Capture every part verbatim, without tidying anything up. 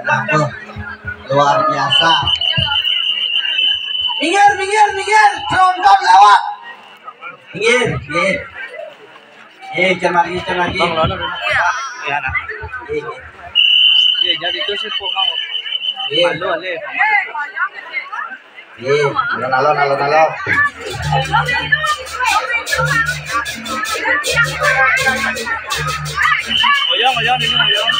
Wah, luar biasa. Minggir, minggir, minggir. Tronton lewat. Minggir, minggir. Eh, jangan lagi, jangan lagi. Bang, lawan apa? Iya, nak. Iya, iya. Iya, jadi itu sih, Pok, mau. Iya. Malu, Ale. Iya, alon, alon, alon, alon. Oyong, oyong, ini oyong.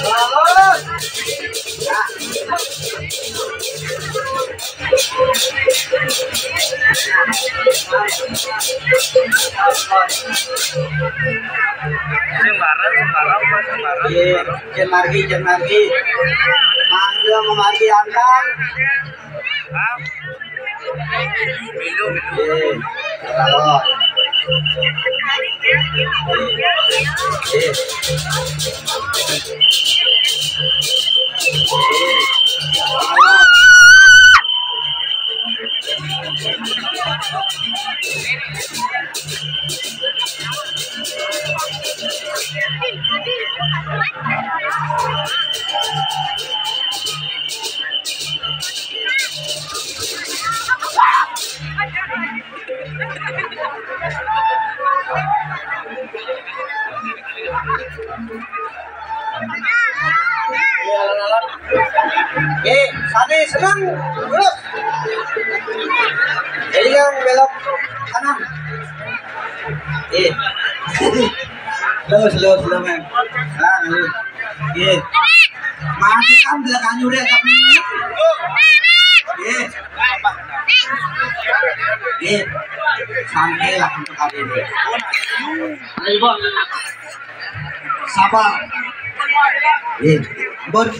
Alon. Sembarang, sembarang, Pak, sembarang, iya, sembarang. Jen margi, jen margi. Mangga memargi angkat. Hah? Milu, milu. Iya, alon. Iya. Oke, sane seneng, lurus. Jadi yang belok kanan. Eh. Slow, slow, slow, man. Nah, ini. Eh. Mati kan belakang udah. Eh. Eh. Santai lah untuk kali ini. Ayo, Bos. Sabar. Eh, Bos.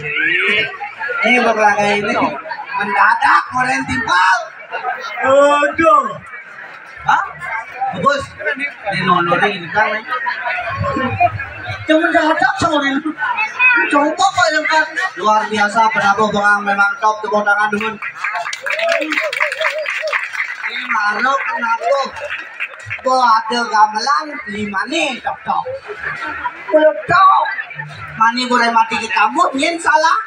Ini bakal ini mendadak, orang timpal. Aduh. Hah? Bos, ini nono ini kan. Jangan jahat sama ini. Coba kok yang kan. Luar biasa, penabuh bengang memang top, tepuk tangan dulu. Ini maruk penabuh. Bo ada gamelan lima nih, tok tok. Kalau tok, mani boleh mati kita mut, nyen salah.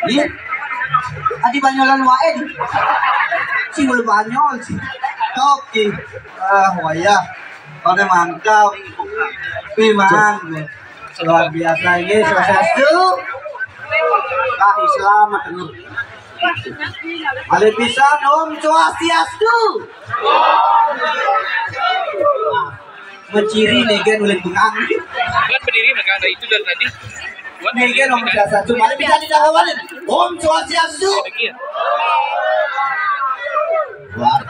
Iya. Adi Banyolan wae. Sing ulah Banyol sih. Oke. Ah, wayah. Pada mantap. Piman. Luar biasa ini, swastiastu. Pak Islam. Ada pisan, Om Swastiastu. Menciri negen ulin bengang. Kan berdiri, maka ada itu dari tadi. Negen Om Swastiastu. Mana bisa ditawarin? Om Swastiastu. Iya.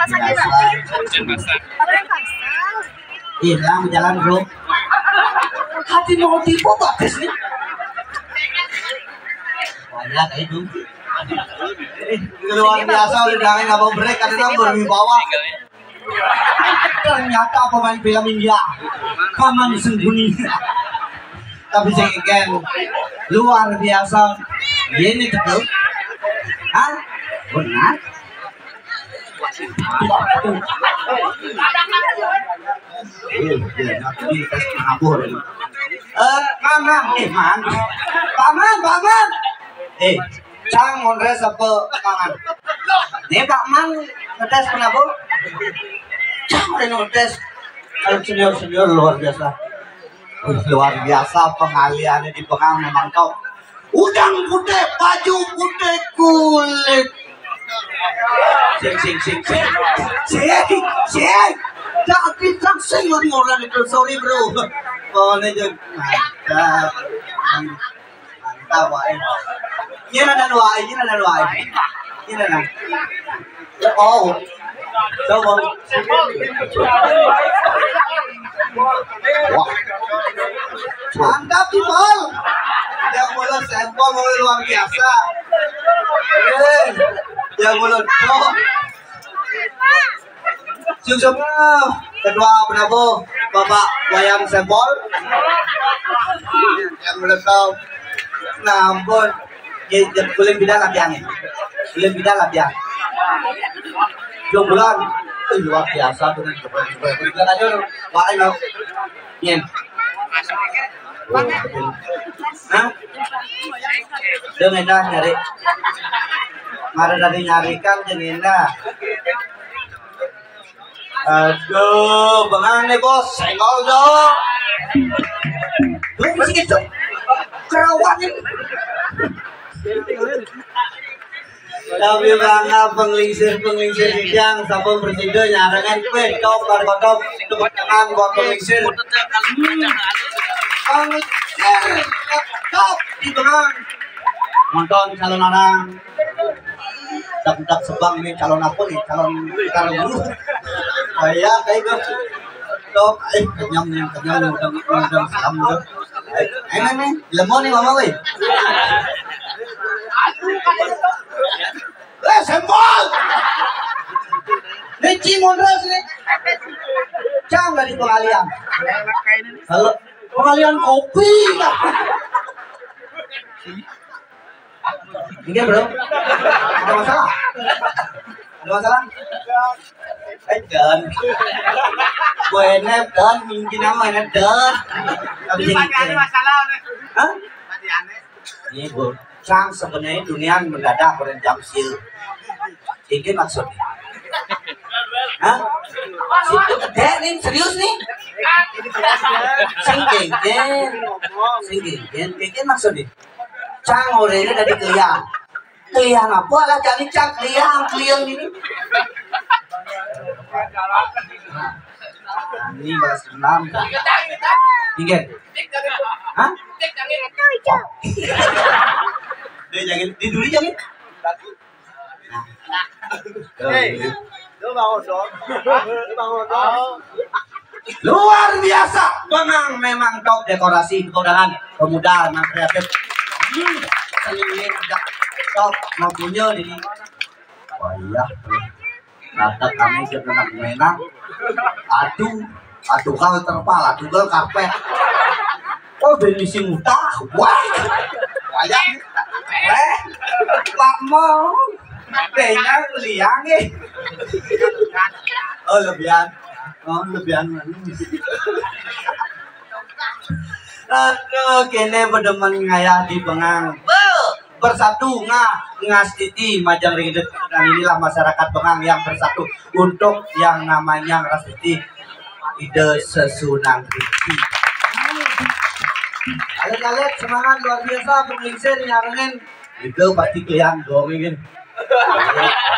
Biasa. Hilang jalan, bro. Hati mau tipu bagus nih. Banyak itu. Luar biasa, udah nggak mau break, karena berwibawa. Ternyata pemain film India. Paman Sembuni. Tapi saya kan luar biasa. Ini betul. Hah? Benar. Eh, iya, nanti di tes penabur. Eh, Mang, Mang, eh, Mang. Paman, Paman. Eh, Cang, mondres apa Paman? Nih, Pak Mang, ngetes penabur. Cang, udah ngetes. Kalau senior-senior luar biasa. Wih, luar biasa pengaliannya di Pengang memang kau. Udang putih, baju putih, kulit. Sing, sing, sing, sing. Sing, sing. Jangan pisang sing lagi orang itu. Sorry, bro. Pokoknya jangan. Mantap. Mantap, Wak. Ini ada dua, ini ada dua. Ini ada. Oh. Coba. Wah. Mantap, Jebol. Yang mulut sampel mau luar biasa. Eh, yang mulut. Oh. Sukses, Ketua Penabur, Bapak Wayan Sempol. Yang mulut. Nah, ampun. Ye, ye, kulit bidang latihan. Kulit bidang latihan. Dua bulan. Eh, luar biasa tuh, kan. Coba, coba, coba. Coba aja, Pak, ayo. Nyen. Hah? Dia minta nyari. Mari tadi nyarikan, dia minta. Aduh, Pengang nih, Bos, senggol dong. Lu mesti gitu. Kerawanin. Tapi bangga penglingsir-penglingsir sidang, sampun presido nyarengan kue, top, bareng top, tepuk tangan buat penglingsir. Penglingsir top di Pengang. Nonton calon orang. Dak-dak sebang nih, calon apa nih? Calon, calon guru. Oh iya, kayak gue. Top, eh, kenyang nih, kenyang nih, udah, udah, udah, salam udah. Eh, enak nih, lemon nih, Mama, weh. Eh, sempol. Ini Cimondres nih. Cang dari pengalian. Halo, pengalian kopi. Enggak, bro. Ada masalah? Ada masalah? Eh, Don. Gue enak, Don. Mungkin nama enak, Don. Tapi ini sih, ada masalah, nih. Hah? Tadi aneh. Ini, bro. Sang sebenarnya dunia mendadak pada jam siu. Ini maksudnya. Hah? Situ gede nih, serius nih. Sing genggen. Sing genggen. Genggen maksudnya. Cang orangnya dari Kliang. Kliang apa lah, cari Cang Kliang, Kliang ini. Ini balas dendam. Ingat. Hah? Dia jangan, di dulu jangan. Hei, lu bangun dong. Lu bangun dong. Luar biasa, Pengang memang top dekorasi, tepuk tangan. Pemuda, anak kreatif. Hmm, seni ini juga top, mau punya di. Oh iya. Kata kami ke anak menang. Aduh, aduh, kalau terpal, aduh, kalau karpet. Oh, beli sing utah, wah. Wayang. Eh, Pak Mo. Kayaknya liang, eh. Oh, lebihan. Oh, lebihan. Aduh, kene pedemen ngayah di Pengang. Bersatu nga, ngastiti majeng ring hidup. Dan inilah masyarakat Pengang yang bersatu untuk yang namanya ngastiti Ida Sesunang Rinci. Alit-alit, semangat luar biasa, penglingsir nyarengin. Itu pasti kalian dong ini.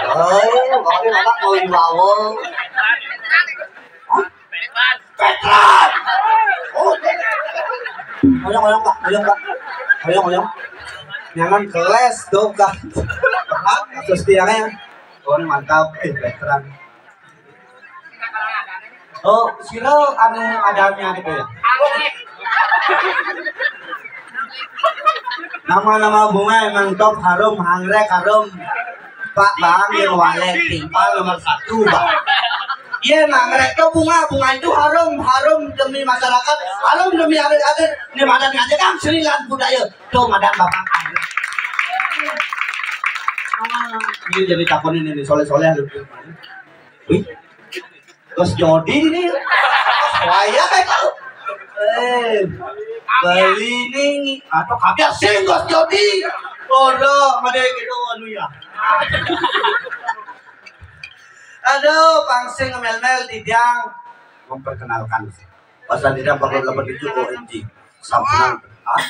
Oh, pokoknya Bapak mau dibawa. Hah? Petran. Oh, oyong, oyong, Pak. Oyong, Pak. Oyong, oyong. Jangan keles dong, Kak. Hah? Terus tiangnya. Oh, ini mantap. Eh, Petran. Oh, sira anu adannya gitu ya. Nama-nama bunga emang top, harum, anggrek harum. Pak Bang yang walek timpal nomor satu, Pak. Iya, anggrek itu bunga, bunga itu harum, harum demi masyarakat, harum demi adat-adat. Ini mana nih aja kan seni lan budaya. Tuh, madan Bapak. Ah, ini jadi takon ini nih, soleh-soleh lu. Wih, Gus Jodi ini. Wayah itu. Eh, beli ini atau kabiar sing Gus Jodi. Ora, made gitu anu ya. Aduh, pangsing mel-mel di tiang. Memperkenalkan. Pasal tidak perlu delapan tujuh O M G. Sampenan. Ah?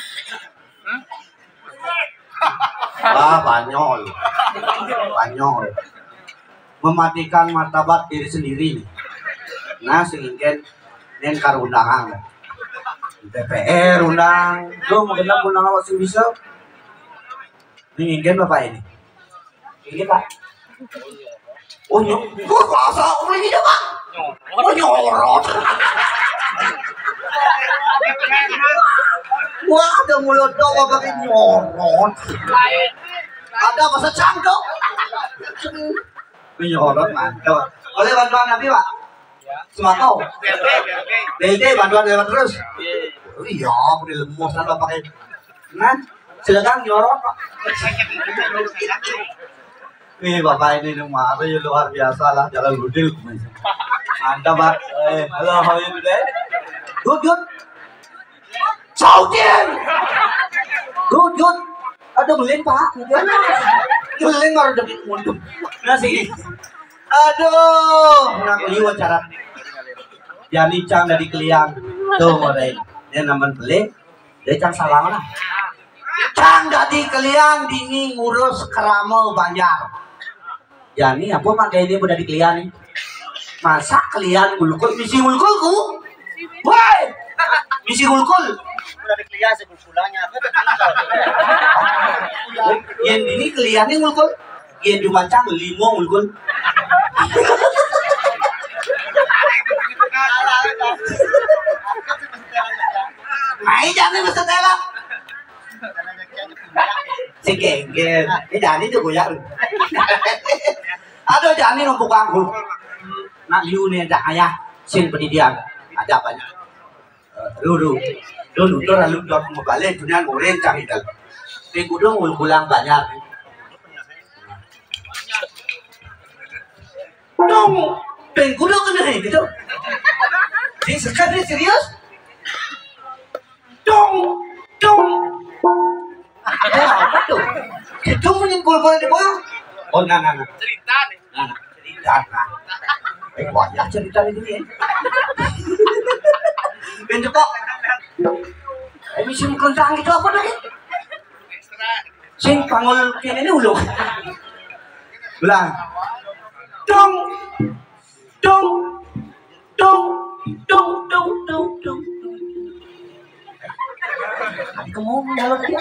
Wah, Banyol. Banyol. Mematikan martabat diri sendiri. Nah, sing engken nen karo undangan. D P R undang. Duh, mau genep undang awak sing bisa. Ini engken Bapak ini. Ini, Pak. Oh, nyo-, wah, bahasa apa ini, Pak? Oh, nyorot. Wah, ada mulut dong, Bapak ini nyorot. Ada bahasa cangkok. Nyorot, mantap. Boleh bantuan nanti, Pak? Sembako? B L T, bantuan lewat terus? Oh iya, aku dilemos, kan Bapak ini. Nah, silakan nyorot, Pak. Nih, Bapak ini nih, mari luar biasa lah, jalan ludil. Mantap, Pak. Eh, halo, how are you today? Good, good. Saudin. Good, good. Aduh, melin, Pak. Melin baru demi mundur. Nah, sih. Aduh, nak liu acara. Jani cang dari kelian. Tuh, mulai. Ini namanya beli. Dia cang salah lah. Cang dadi kelian dini ngurus kerama banjar. Jani apa mak ini udah di kelian nih? Masa kelian ngulkul, misi ngulkul ku? Woi, misi ngulkul. Udah di kelian sebelum pulangnya. Yang ini kelian nih ngulkul. Yang cuma cang limo ngulkul. Mai jangan mesti telak. Si geger. Ini jadi itu goyang. Aduh, jani numpuk aku. Nak liu nih, ada ayah. Sing pendidian. Ada banyak. Eh, lu, lu. Lu nutur, lu dot mau balik, dunia ngurin cari dal. Di gudung, pulang banyak. Dong, bengkuda kena gitu. Di sekali serius. Dong, dong. Ada apa tuh? Itu mending gol-gol di bawah. Oh, nah, nah, nah. Cerita nih. Nah, nah, cerita, nah. Eh, banyak cerita itu ya. Pintu kok. Eh, bisa kentang gitu apa tadi? Sing pangul kene ini ulung. Ulang. Dong, dong, dong, dong, dong, dong, dong. Tadi kamu ngomong dalam dia.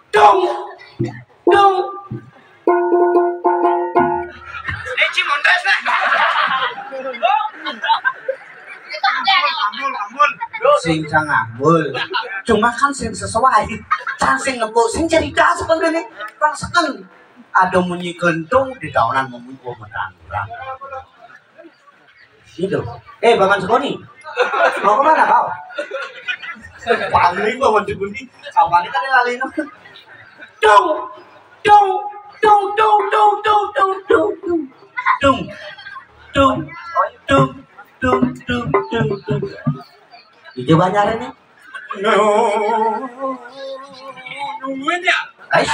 Dong, dong. Ini Cimondres lah. Sing cang ambul. Cuma kan sing sesuai. Cang sing ngebuk, sing cerita sebenarnya. Bang seken. Ada munyi kelentung di daunan, munyi pemetan. Gitu. Eh, Paman Sukoni. Mau kemana kau? Paling Paman Sukoni. Apa ini kan lali no? Dong, dong, dong, dong, dong, dong, dong, dong, dong. Dong, dong, dong, dong, dong, dong, dong. Di Jawa Barat ini. Nungguin ya? Ais.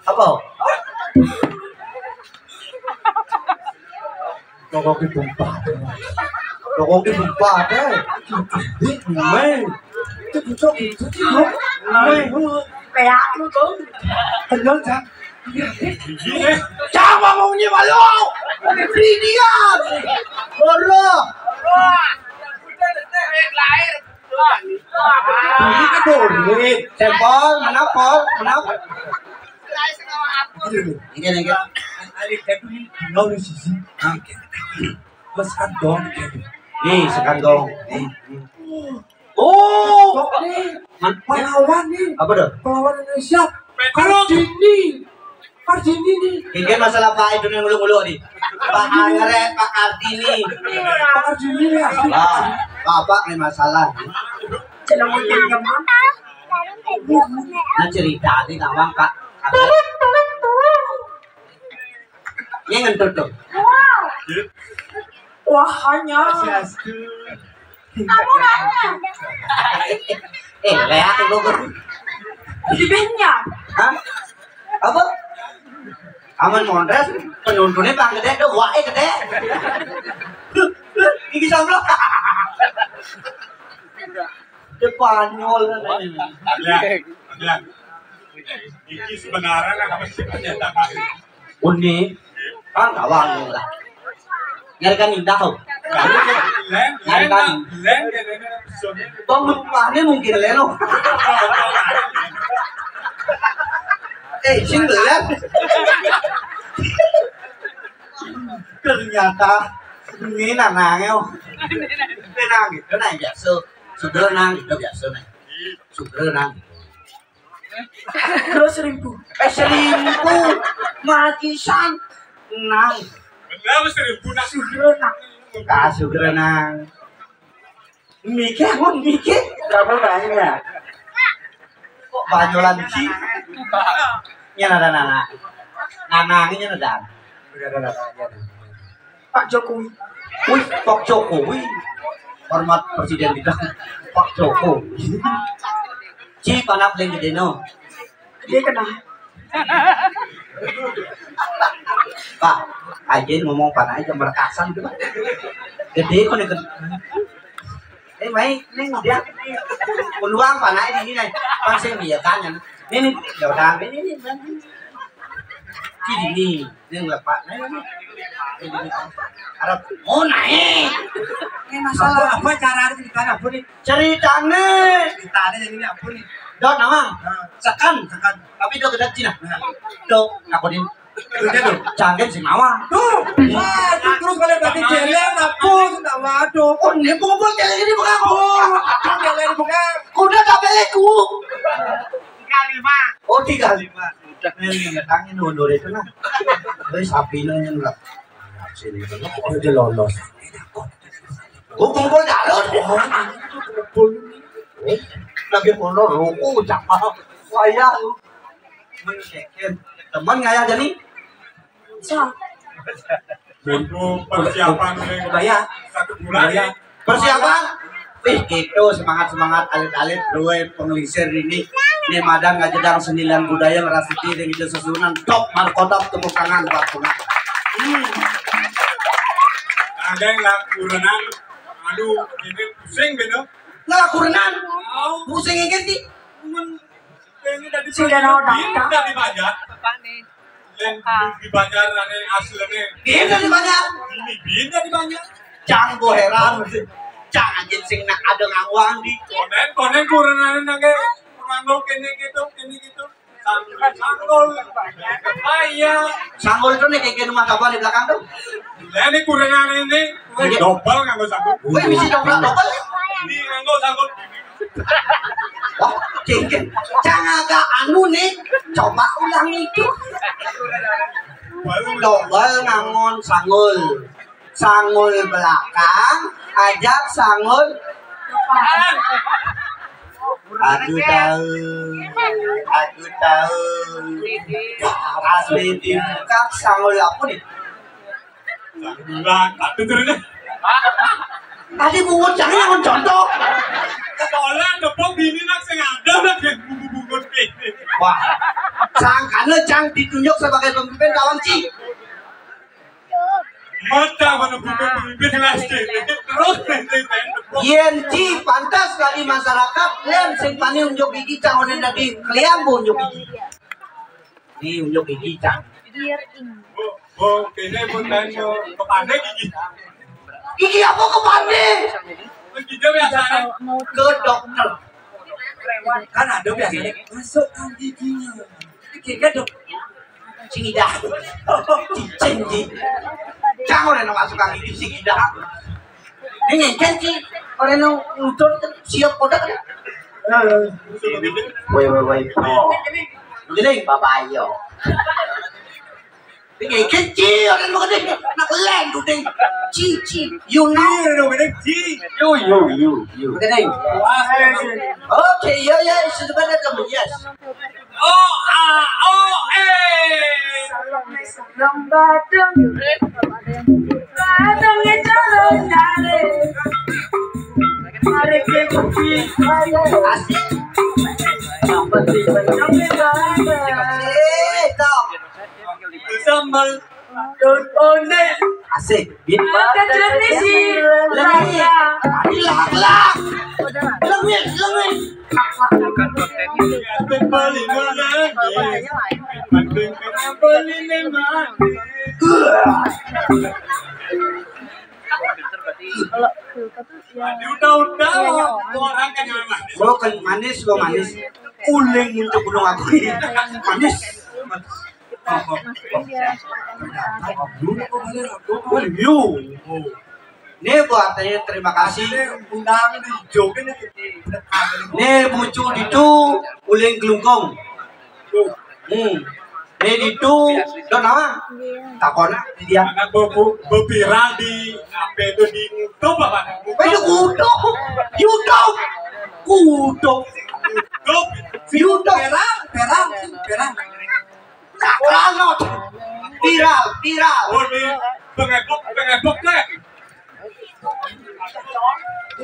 Apa? Rokok ki tumpah. Rokok ki tumpah deh. Ih, men. Itu bocah gitu sih, Bang. Men. Kayak aku tuh. Kenal, Cak. Cak, ngomongnya malu. Ini dia. Goro. Ini kan boleh. Sampel, mana, Pol? Mana? Ini, ini. Ada jadul ini. Nol sisi. Oke. Mas Kandong. Nih, sekandong. Oh, kok nih? Man- Pahlawan nih. Apa dah? Pahlawan Indonesia. Kartini. Kartini nih. Ini masalah Pak itu yang ngulu-ngulu nih. Pak Angre, Pak Kartini. Pak Kartini nih. Wah, Bapak nih masalah. Jangan mau jadi apa? Nah, cerita nih, Bang, Pak. Ini ngentut tuh. Wah, hanya. Kamu nanya. Eh, lihat tuh, Bogor. Di bandnya. Hah? Apa? Aman Mondres, penuntunnya bang gede, tuh, wah, eh, gede. Gigi sombong. Spanyol kan ini. Bilang, bilang. Iki sebenarnya apa sih pernyataan? Uni, kan kawan lah. Nyari kan indah, oh. Len, Len, Len, Len, Len, Len. Bang, rumahnya mungkin Leno. Eh, sing Len. Ternyata ini nanangnya, oh. Ini nang gitu, nah, biasa. Sudah nang gitu, biasa, nah. Sudah nang gitu. Terus seribu. Eh, seribu. Mati san. Nang. Benar, seribu, nah. Sudah nang. Ah, sudah nang. Mikir, aku mikir. Kamu nanya. Kok banyolan sih? Ini ada nana. Nana, ini ada. Udah ada nana. Pak Jokowi. Wih, Pak Jokowi. Hormat Presiden kita. Pak Jokowi. Ci, panap lagi deno. Dia kena. Pak, aja ngomong panai aja merekasan tuh, Pak. Gede kok nih. Eh, mai, ini dia. Peluang panai di sini. Kan saya biarkan, ya. Ini, ini, ya udah, ini, ini, ini. Sini, nih. Ini nggak, Pak. Nah, ini. Ini, ini. Arab. Oh, naik. Ini masalah apa, apa cara ceritanya apa nih? Ceritanya. Ceritanya jadi ini apa nih? Dot nama? Nah. Sekan. Sekan. Tapi dot gede Cina. Nah. Dot, aku nih. Udah tuh. Canggih sih, Mawar. Tuh. Wah, itu terus kalau berarti jelek, hapus, nggak, waduh. Oh, ini kumpul jelek ini bukan aku. Jelek ini bukan. Kuda tak beleku. Tiga lima. Oh, tiga lima. Udah, ini datangin mundur itu, nah. Terus sapi nanya lah. Sini, kok udah lolos? Gua kumpul darut. Oh, kumpul. Eh, lagi kono ruku cakap. Wayah. Teman ngayah jadi. Sa. Untuk persiapan budaya satu bulan ya. Persiapan. Wih, gitu, semangat-semangat, alit-alit, rue pengelisir ini. Ini madan ngajedang seni lan budaya ngerasiki ring itu sesuunan. Top markotop, tepuk tangan buat Bunga. Hmm. Ada yang lakurenan, aduh, ini pusing gitu. Nggak lakurenan. Pusing ini sih. Ini tadi sing dari Bogor dibayar. Yang dibayar ane asline. Bini dibayar. Ini bini dibayar. Cang, gua heran. Cang, anjing, sing nak ada ngawang di. Konen, konen kurang ane nangke nganggo kene gitu, kene gitu. Sanggul, sanggul. Ah, iya. Sanggul itu nih kayak rumah kabar di belakang tuh. Lah, ini kurang ane ini. Iya. Dobel nganggo sanggul. Wih, bisa dobel, dobel. Ini nganggo sanggul. Wah, cincin. Jangan agak anu nih. Coba ulang itu. Dobel ngangon sanggul. Sanggul belakang, ajak sanggul depan. Aku tahu, aku tahu. Pas dibuka sanggul apa nih? Sanggul tak betul. Tadi bungut jangan yang contoh. Soalnya ada pom bini nak sing ada lah yang bungut-bungut ini. Wah, sangkana Cang ditunjuk sebagai pemimpin kawan Ci. Mata mana pemimpin pemimpin kelas C. Terus pemimpin. Yen Ci pantas dari masyarakat, yen sing pani unjuk gigi Cang, onen dadi kliang bu unjuk gigi. Ini unjuk gigi Cang. Oh, oh, ini pun kan mau kepandai gigi. Gigi apa kepandai? Gigi biasanya ke dokter. Kan ada biasanya masukkan giginya. Gigi dok. Sing idah. Cicing, Ci. Cang ora nang masukkan gigi sing idah. Ini ngeken, Ci. Ora nang utur siap kodak. Woi, woi, woi. Jadi babayo. Ini kecil, orang mau gede. Nak len, duding. Ci, ci. You know? Iya, dong, ini ci. You, you, you, you. Gede. Oke, iya, iya, sudah pada kamu, yes. O A O E. Asik. Asik, top. Sambal. Asik. Bit. Ada jenis sih. Lengit. Lengit, lengit. Lengit, lengit. Kalau kulkas tuh ya. Udah, udah. Gua kan manis, gua manis. Uling untuk gunung aku ini. Manis. Iya. Ini buat saya terima kasih. Undangan di Jogen. Ini muncul itu uling gelungkung. Hmm. Ini itu don apa? Takon dia. Anak bebu beviral di apa itu di YouTube apa? Itu kutuk. YouTube. Kutuk. YouTube. YouTube. Perang, perang, perang. Nah, lanot. Viral, viral. Oh, di pengepok, pengepok deh.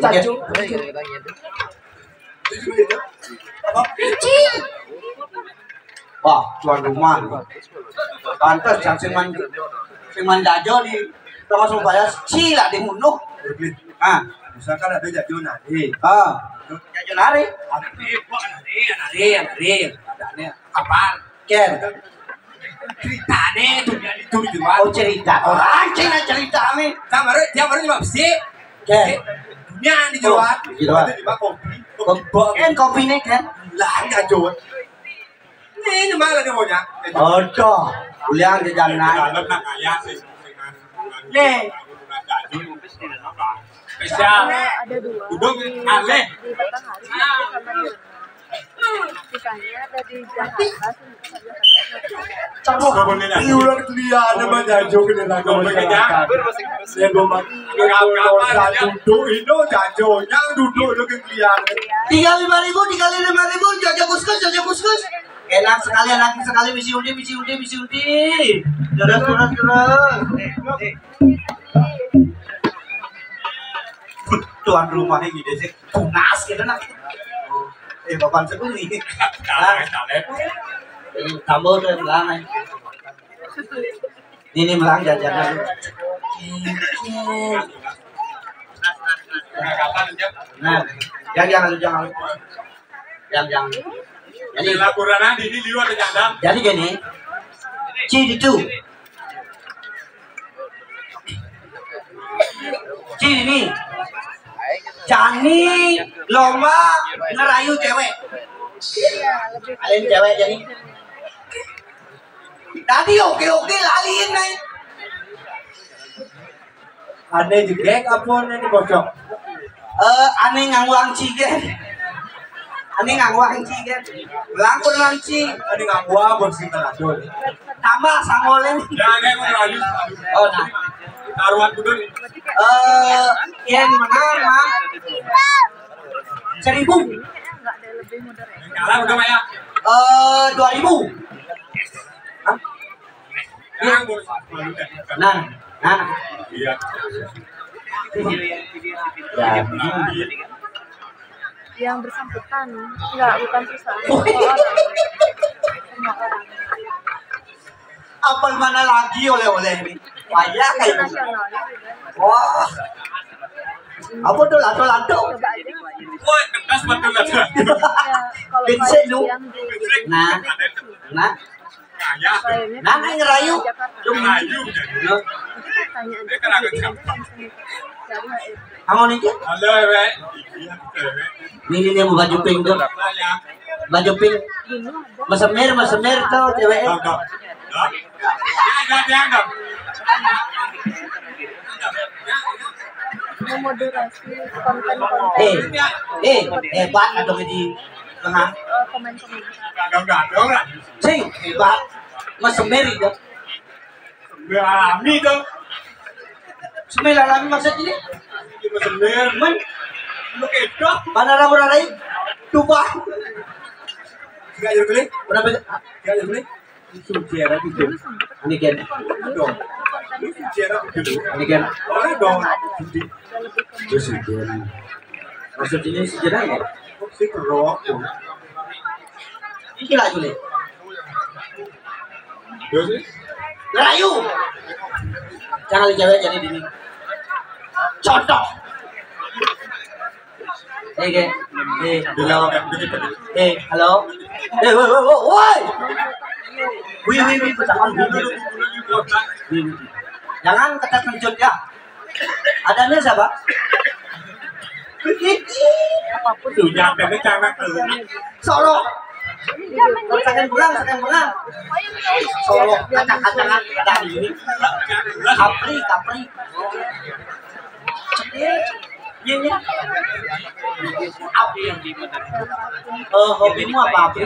Cacu. Wah, tuan rumah. Pantes yang sing man sing man jajo di tengah supaya sila dimunuh. Ah, misalkan ada jajo nari. Ah, jajo nari. Nari, nari, nari. Ada nih kapal. Ken. Ceritane itu dia itu di luar. Oh, cerita. Oh, anjing lah cerita nih. Sama dia baru lima besi. Ken. Dunia di luar. Di luar. Itu di kopi. Kopi. Ken kopi nih, Ken. Lah, enggak jauh. Ini malah dia maunya. Aduh, ulian di jalan. Dalam nak kaya sih. Nih. Spesial. Ada dua. Udah aleh. Di tengah hari sama dia. Saya ada di Jakarta. Cakep. Ini udah kelihatan banget, Jajo, ini lagu masyarakat. Ya, gua mah, kalau duduk itu, Jajo, yang duduk itu kelihatan. Tiga lima ribu, tiga lima ribu, Jajo kuskus, Jajo kuskus. Enak sekali, enak sekali, misi undi, misi undi, misi undi. Terus, terus, terus. Tuan rumahnya gitu sih, tunas gitu nah. Eh, bapak sepuh nih. Kalah, kalah. Tambah udah melang. Ini melang jajanan. Nah, jangan, jangan, jangan. Yang, yang. Jadi, laporan ini liwat, jangan. Jadi gini, Ci itu. Ci ini. Jani lomba ngerayu cewek. Kalian cewek jadi. Tadi oke-oke laliin, Nay. Ane jegek apa ane bocok? Eh, ane nganggo anci gen. Ane nganggo anci gen. Langkun anci. Ane nganggo apa sih, kalau ada? Tambah sangolin. Ya, ane mau lanjut. Oh, nah. Taruhan dulu nih. Eh, yang menang, Mang. Seribu. Kalah udah, Maya. Eh, dua ribu. Hah? Nah, nah. Iya. Ya. Yang bersangkutan, enggak, bukan perusahaan. Semua orang. Semua orang. Apa mana lagi oleh-oleh ini? Banyak kayak gitu. Internasionalnya juga. Wah. Apa tuh lato-lato? Coba aja. Woi, kertas betul aja. Ya, kalau Bensin, kalau lu. Siang di Nah, nah. Nah, nah, ngerayu. Jakarta. Lu ngerayu. Nah. Itu pertanyaan. Dia kan agak gampang. Cari H R. Kamu nih, Cik? Halo, Ewe. Ini nih, yang baju pink tuh. Baju pink. Masemir, masemir tuh, cewek. Dong, dong. Dong. Dianggap, dianggap. Memoderasi konten-konten. Eh, eh, hebat atau di tengah? Eh, komen-komen. Dong, dong, dong lah. Sing, hebat. Masemir itu. Berani dong. Sembilan lagi maksudnya? Cuma sembilan. Men. Lu ketok. Mana orang-orang lain? Tumpah. Tiga aja beli. Berapa? Tiga aja beli. Suci ya, gitu. Ini kan. Dong. Ini suci ya, gitu. Ini kan. Orang dong. Terus itu. Maksudnya sejarah ya? Si kerok. Iki lah, Juli. Terus? Ngerayu. Jangan cewek jadi dini. Contoh. Eh, ke. Eh, halo. Eh, halo. Eh, woi, woi, woi, woi. Wih, wih, wih, pecahan. Wih, wih, wih. Jangan kata kejut ya. Adanya siapa? Apapun. Tuh, nyampe ke sana tuh. Solo. Sakan pulang, sakan pulang. Solo, kacang-kacangan ada di sini. Kapri, kapri. Iya, iya. Apa yang di Eh, hobimu apa, Apri?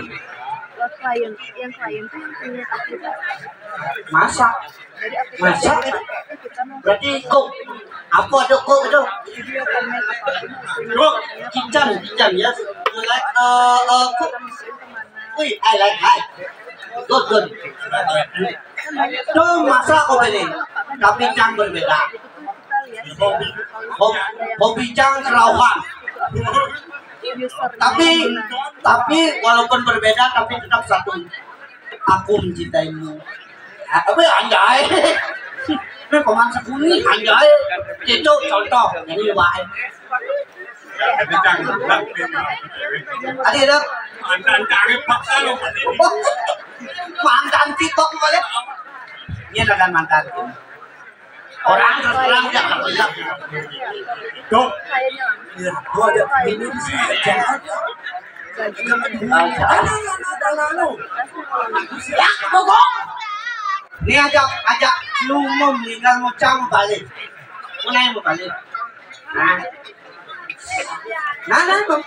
Klien, yang klien tuh yang punya aplikasi. Masak. Jadi aplikasi Masak? Itu kita mau Berarti kok apa ada kok itu? Video komen apa? Kok? Kincang, kincang ya. Like, eh, eh, kok? Wih, I like, hi. Good, good. Tuh, masak kok ini. Tapi yang berbeda. Hobi, hobi cang kerauhan. Tapi, tapi walaupun berbeda, tapi tetap satu. Aku mencintaimu. Ah, apa ya, anjay? Ini pemangsa kuning, anjay. Itu contoh. Jadi, wah. Tadi ada mantan cari paksa lo. Mantan TikTok balik. Ini ada mantan. Orang terus terang ya, kalau iya. Tuh. Iya, gua ada ini di sini. Jangan. Ada, ada, ada, ada. Ya, bogong. Ini ajak, ajak lu mau meninggal, mau cang balik. Mau naik mau balik. Nah. Nah, nah, Bang.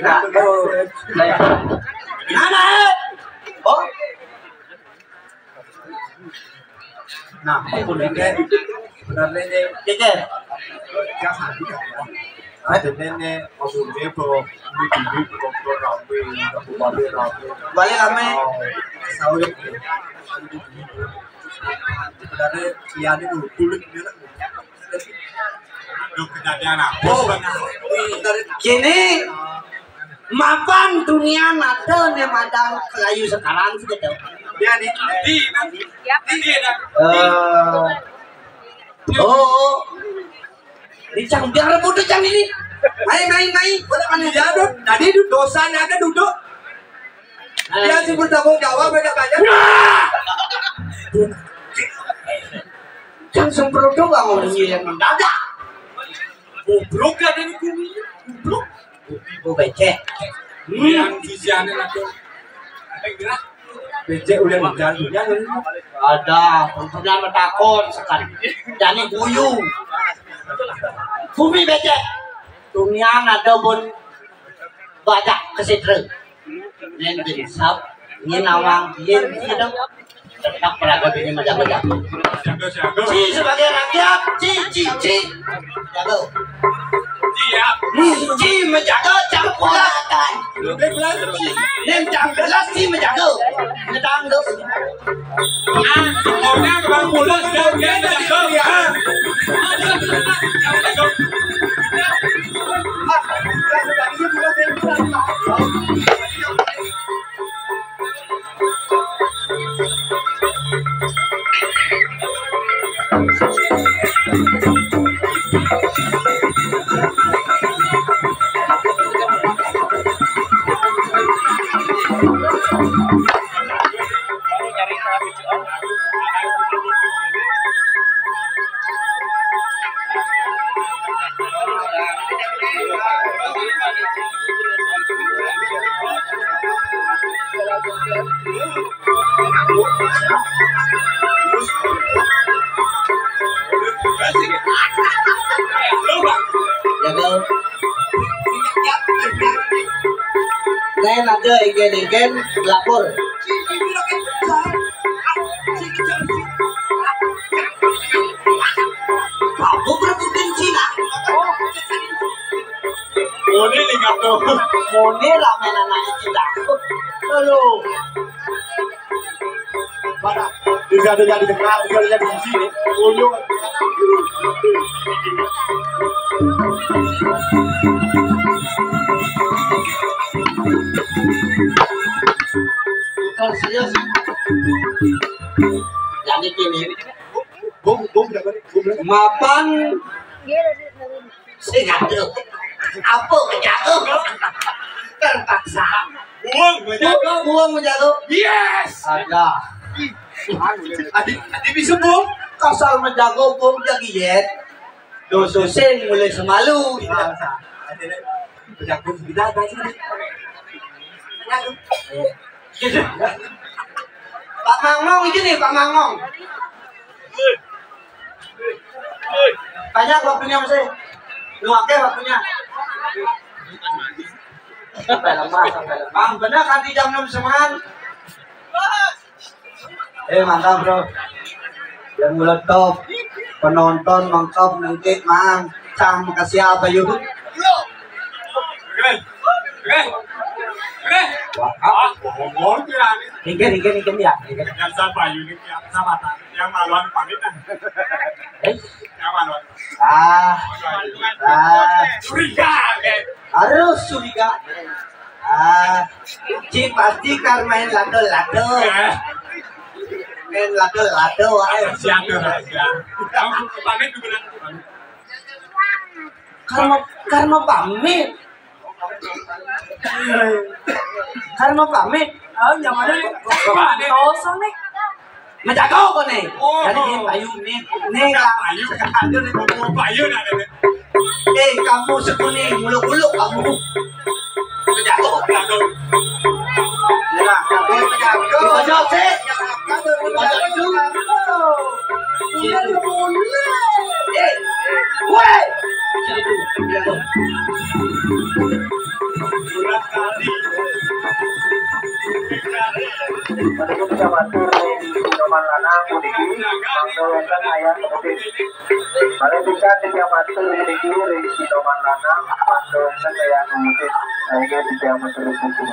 Nah, oh. Nah, nah, eh. Oh. Nah, aku nengke sebenarnya ini, Cek, Cek. Yang satu kan ya. Hah? Jadi ini maksudnya, bro, ini dulu, bro, bro, rame, bro, bro, rame. Balik rame. Oh, sahur ya. Sebenarnya, iya, ini dulu, dulu, dulu. Duh, kejadian apa? Oh, kini mapan dunia nada ne madang kelayu sekarang sih gitu. Ya, di, di, di, di, di, di. Eh, oh, di cang biar bodoh cang ini. Main, main, main. Boleh mana? Ya, Dut. Tadi, Dut, dosa ada duduk. Dia sih bertanggung jawab, beda banyak. Wah! Kan semprot doang orang yang mendadak. Goblok ya dari kumi. Goblok. Bu becek. Hmm. Yang sisiannya lagi. Ada yang gerak. Becek udah mengganggu ya. Ada, kuncinya metakon sekali. Jadi guyu. Bumi becek. Dunia ada pun banyak kesitren. Yen binsap, yen nawang, yen sida. Tetep pragat ini menjaga-jaga. Ci sebagai rakyat, ci, ci, ci. Jaga. Siap. Hmm, ci menjaga campuran. Yen campuran ci menjaga. Menjaga. Ah, pokoknya Bang Pulos dan dia menjaga. Ah. Jaga. Lain ada igen-igen lapor. Babu berebutin Cina. Moni nih kata. Moni ramen anaknya Cina. Aduh. Mana? Bisa ada yang dikenal, bisa ada di sini. Ujung. Kalau serius, jadi gini. Bung, bung, berapa nih? Bung, berapa? Mapan. Sing aduh. Apa menjago? Terpaksa. Buang menjago. Buang menjago. Yes. Ada. Adi, adi bisa, Bung. Kasal menjago, Bung, jadi yet. Dosa sing mulai semalu. Menjago tidak ada sih. Pak Mangong ini nih, Pak Mangong. Banyak waktunya masih. Lu akeh waktunya. Sampai lemah, sampai lemah. Bang, bener kan di jam enam semangat? Eh, mantap, Bro. Yang mulai top. Penonton mengkop nengke, Mang. Cang, makasih apa, yuk? Oke. Oke. Oke. Wah, ah, bohong-bohong ya, ini. Nengke, nengke, nengke, ya. Nengke. Yang siapa, yuk? Yang siapa, tak? Yang maluan pamit, ah. Eh? Yang maluan. Ah. Ah. Curiga, oke. Harus curiga. Ah. Ci pasti kan main lado-lado. Eh. Main lado-lado, ayo. Siap, tuh, siap. Kamu pamit dulu, dah. Karma, karma pamit. Karma pamit. Oh, nyamannya nih. Kosong nih. Menjaga kok nih. Oh. Jadi ini payu nih. Nih lah. Payu. Ada nih, buku payu dah, nih. Eh, kamu sekuni, muluk-muluk kamu. Menjaga, menjaga. Ya, menjaga. Menjaga, sih. Puniki tigang matur ring Sinoman lanang puniki, mangda wénten ayah kemudian. Malih pisan tigang matur puniki ring Sinoman lanang, mangda wénten ayah kemudian. Sainggih tigang matur puniki.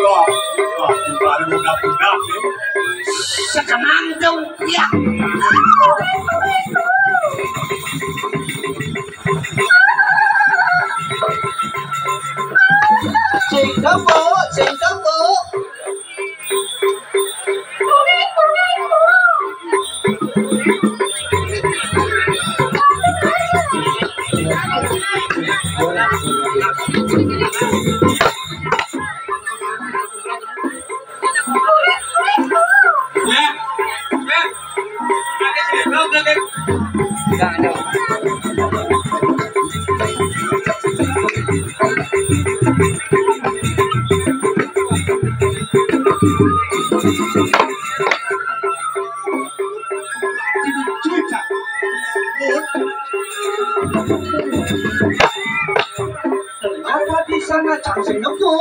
Wah, wah, baru budak-budak, ya. Sekenang dong, ya. Sing tepuk, sing tepuk. Apa di sana cang sing nemu?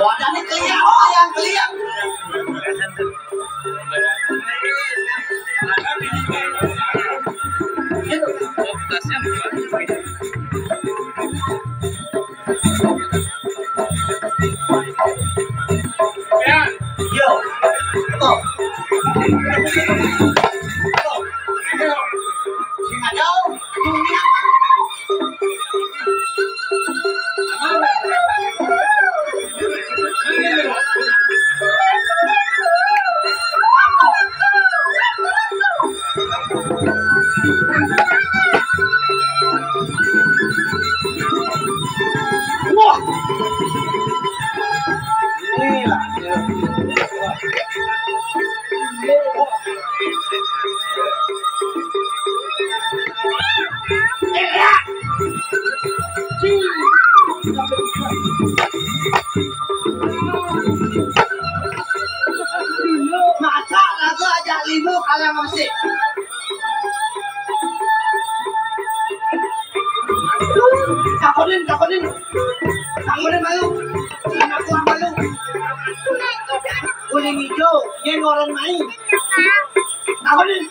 Wah, ada nih keliang, keliang, keliang. Yo. Tuh. Tuh. Sing ada. Wah. Inilah. Masa lagu aja limo kalah sama si. Takonin, takonin. Takonin malu. Anak gua malu. Kuning hijau, nyen orang main. Takonin.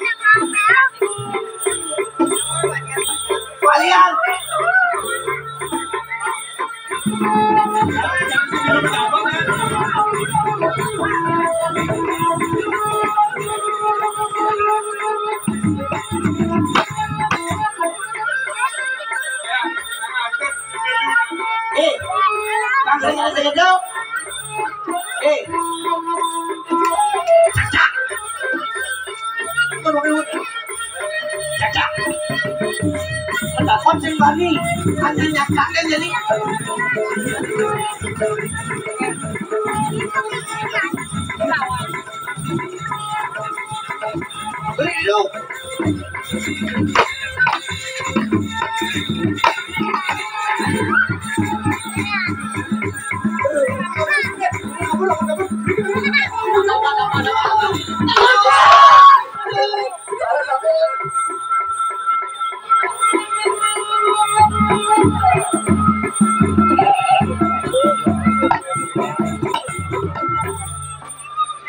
Kalian. Eh, langsung aja gitu. Eh. Cacak. Cacak. Telepon sing bani. Hanya nyakaknya jadi. Beli lu.